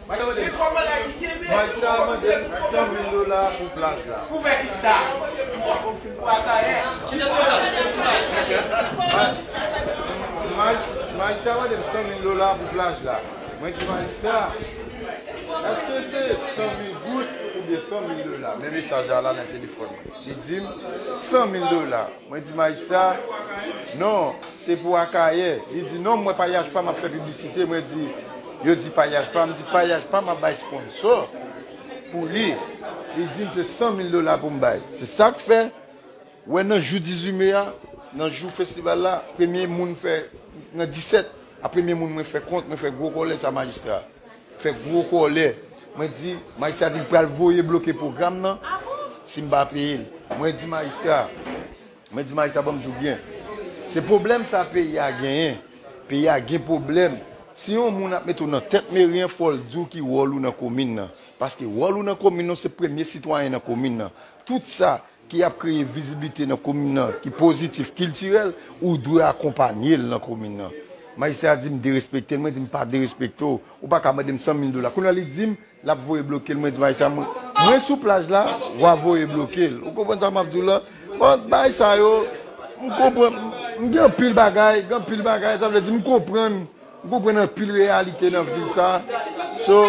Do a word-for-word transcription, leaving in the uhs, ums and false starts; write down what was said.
Majistra mande m san mil dola pou plaj la. Pou fè ki sa? Pou Akayè. Maj- Majistra mande m san mil dola pou plaj la. Mwen di majistra, èske se san mil goud oubyen san mil dola? Men mesaj la la nan telefòn mwen. Li di m san mil dola. Mwen di majistra, non, se pou Akayè. Li di non, mwen Payaj Pam ap fè piblisite. Mwen di, yo di Payaj Pam, di Payaj Pam ap bay sponsò pou li. Li di m se san mil dola pou m bay. Se sa k fè, wè nan jou dizuit me a, nan jou festival la, premye moun fè, nan disèt, a premye moun mwen fè kont, mwen fè gwo kòlè sa majistra. Fè gwo kòlè. Mwen di, majistra di l pral voye bloke pwogram nan si m pa peye l. Mwen di majistra, mwen di majistra ban m di w byen. Se pwoblèm sa peyi a genyen. Peyi a gen pwoblèm. Si yon moun ap mete w nan tèt meri an, fò l di w ki wòl ou nan komin nan. Paske wòl ou nan komin nan, se premye sitwayen nan komin nan. Tout sa ki ap kreye viziblite nan komin nan, ki pozitif, kiltirèl, ou dwe akonpanye l nan komin nan. Majistra di m derespekte l, mwen di m pa derespekte w. Ou pa ka mande m san mil dola. Kounye a li di m l ap voye bloke l, mwen di majistra mwen, mwen sou plaj la, w a voye bloke l. Ou konprann sa m ap di w la? Bon, bagay sa yo, m konprann, m gen anpil bagay, gen anpil bagay, sa vle di m konprann, m konprann anpil reyalite nan vil sa. So,